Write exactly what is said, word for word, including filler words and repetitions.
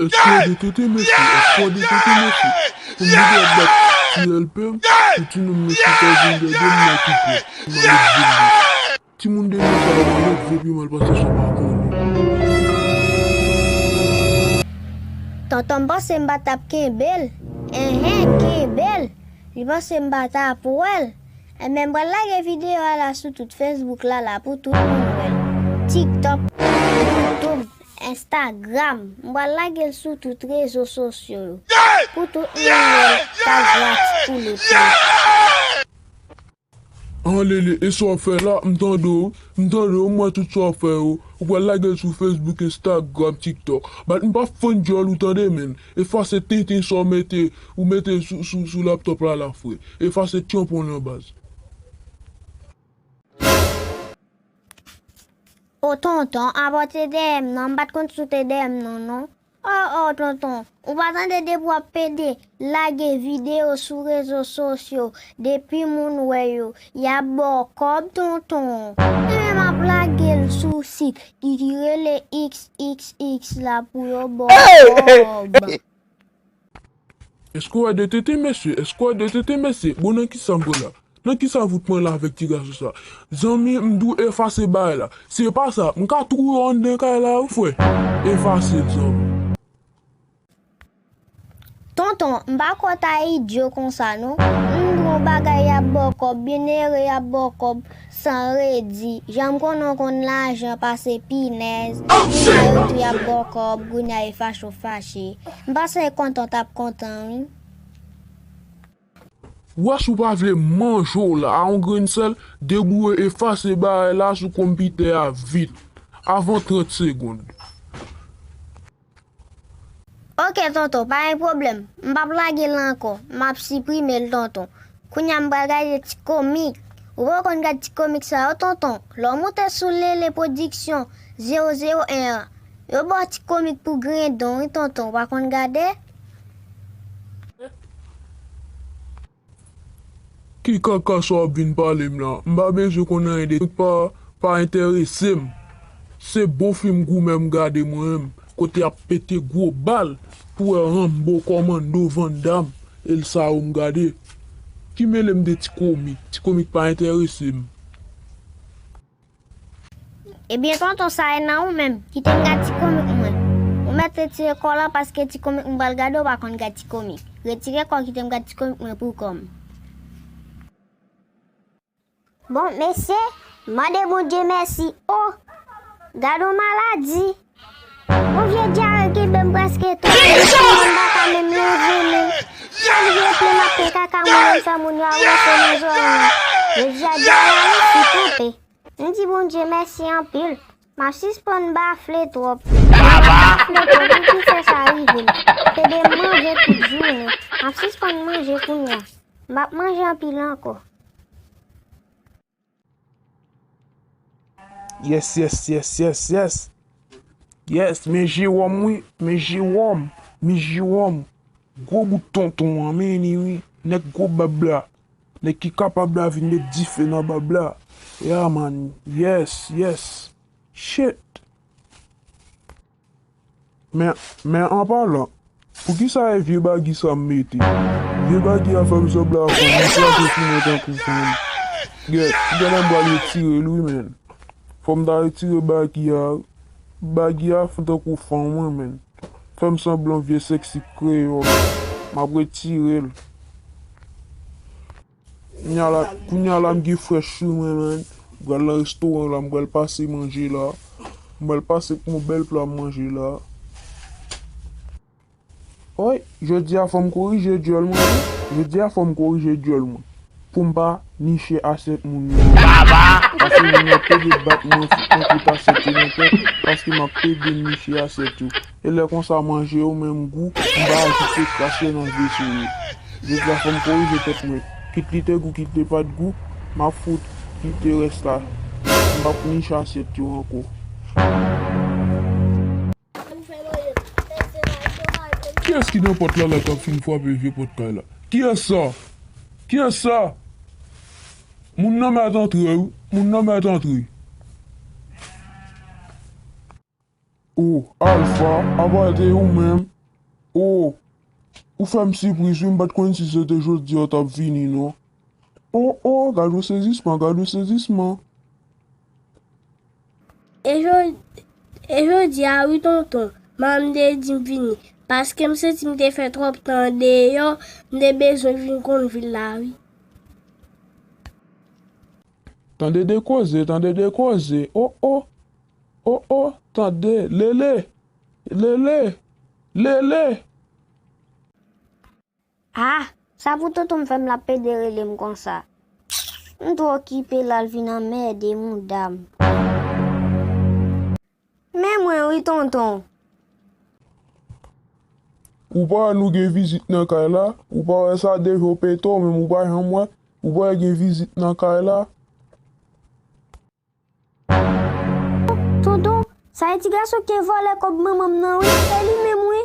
Èske w de tete, mesye? Èske w de tete, mesye? Pou m vide ap bat ti L P m, pou ti nonm mesye ta vin gade m nan koupe. Malèt vin li. Timoun de nou sa yo malèt vye pi mal pase sa w pa konnen. Tonton m panse m pa t ap kenbe l. Enhen, kenbe l. Li panse m pa t ap wè l. Enben, m pral lage videyo a la sou tout Facebook la, la pou tout moun wè l. TikTok, YouTube, Instagram. M pral lage l sou tout rezo sosyo yo. Pou tout moun wè l, ta gratis pou nou tou. Anlele, e sa w ap fè la? M tande w, m tande w, m wè tout sa w ap fè yo. Ou pral lage l sou Facebook, Instagram, TikTok. Bat m pa fann djòl ou tande, menn. Efase tenten sa w mete, ou mete sou, sou, sou laptòp la, la, frè. Efase tchanpon nan baz. O tonton, apa w te dèyè m nan, m pa t konn si w te dèyè m nan, non. O, o, tonton, ou pa tande depi w ap pede lage videyo sou rezo sosyo, depi moun wè yo, y ap ba w kòb, tonton. Enben, m ap lage l sou sit ki, ki rele X X X la pou yo ba w kòb. Èske w wè de tete, mesye? Èske w wè de tete, mesye? Bon, nan kisa m pran la? Nan kisa fout mwen la avèk ti gason sa? Zanmi, m di w efase bagay la. Se pa sa, m ka touye w anndan kay la, wi, frè. Efase l, zanmi. Tonton, m pa kwè w ta idyo konsa, non. M di w yon bagay, y ap ba w kòb, byen ere, y ap ba w kòb san redi. Jan m konnen w konn lajan pase pinèz. Kounye a yo tou y ap ba w kòb, kounye a e fache w fache. M panse kontan w t ap kontan, wi. Wè, si w pa vle manje w la a yon grenn sèl, debouye efase bagay la sou konpitè a vit, avan trant segonn. Oke, tonton, pa gen pwoblèm. M p ap lage l ankò. M ap siprime l, tonton. Kounye a m pral gade ti komik. Ou poko konn gad ti komik sa yo, tonton? Lè w moute sou Lele Pwodiksyon zewo zewo en an, yo ba w ti komik pou grendon, wi, tonton. Ou pa konn gade? Ki kaka sa w ap vin pale m la? M pa bezwen konn anyen de, pa, pa enterese m. Se bon fim goumen m gade mwen menm, kote y ap pete gwo bal pou wè Rambo, Kòmando, Van Damme, e l sa yo m gade. Ki mele m de ti komik? Ti komik pa enterese m. Ebyen, tonton, sa e nan ou menm. Kite m gad ti komik mwen. Ou mèt retire kò w la paske ti komik m pral gade, ou pa konn gad ti komik. Retire kò w, kite m gad ti komik mwen pou kò m. Bon, mesye, mande Bondye mèsi. O, gad yon maladi. Yon vye dyare kenbe m prèske tou. M pa ka menm leve men. Chak jou e plen m ap plen kaka moun yo, m fè moun yo avanse nan zòrèy mwen. Jodi a dyare a resi kanpe. M di Bondye mèsi anpil. M ap sispann bafle twòp. M ap bafle twòp, m ki fè sa rive m. Te de manje tout jounen. M ap sispann manje kounye a. M ap manje anpil ankò. Yes, yes, yes, yes, yes. Yes, men Jewòm wi, men Jewòm, men Jewòm. Gwo bout tonton an, men li wi. Nèg gwo bab la. Nèg ki kapab la vin met dife nan bab la. Yeah, man. Yes, yes. Shit. Men, men an palan, poukisa e vye bagi sa m mete? Vye bagi a fè m sanble a fanm, li frape sou mwen tankou fanm. Gen, gen lè m pral retire l wi, men. Fò m ta retire bagi a. Bagi a tankou fanm wi, men. Fè m sanble yon vye sèksi kreyòl. M ap retire l. Kounya la, kounya la m gen frèch sou mwen, man. M pral nan restoran la, m pral pase manje la. M pral pase pou yon bèl pla manje la. Oy, jodi a fò m korije dyòl mwen, wi. Jodi a fò m korije dyòl mwen. Pou m pa niche asyèt moun yo. Paske moun yo pede bat mwen sou kout asyèt yo nan tèt, paske m ap pede niche asyèt yo. E lè konsa manje yo menm gou, m pa kite krache nan veso yo. Jodi a fò m korije tèt mwen. Kit li te gou, kit li pa t gou, m ap fout kite rès la. M p ap niche asyèt yo ankò. Kiyès ki nan pòt la la k ap fin frape vye pòt kay la? Kiyès sa? Kiyès sa? Moun nan mèt antre wi. Moun nan mèt antre. O, Alfa, apa de ou menm? O, ou fè m sipriz wi, m pa t konn si se te jodi a w t ap vini non. O, o, gad yon sezisman, gad yon sezisman. E jodi, e jodi a wi tonton, manman m te di m vini, paske m santi m te fè twòp tan deyò, m te bezwen vin konn vil la wi. Tande de koze, tande de koze, o, o, o, o, tande, Lele, Lele, Lele. Ah, sa pou tonton m fè m l ap pede rele m konsa. M twò okipe l al vin anmède mouda m. Men mwen wi tonton. Ou pa wè nou gen vizit nan kay la? Ou pa wè sa deja w pete w, menm ou pa janm wè? Ou pa wè gen vizit nan kay la? Tonton, sa e ti gason ki te vòlè kòb manman m nan wi, se li menm wi.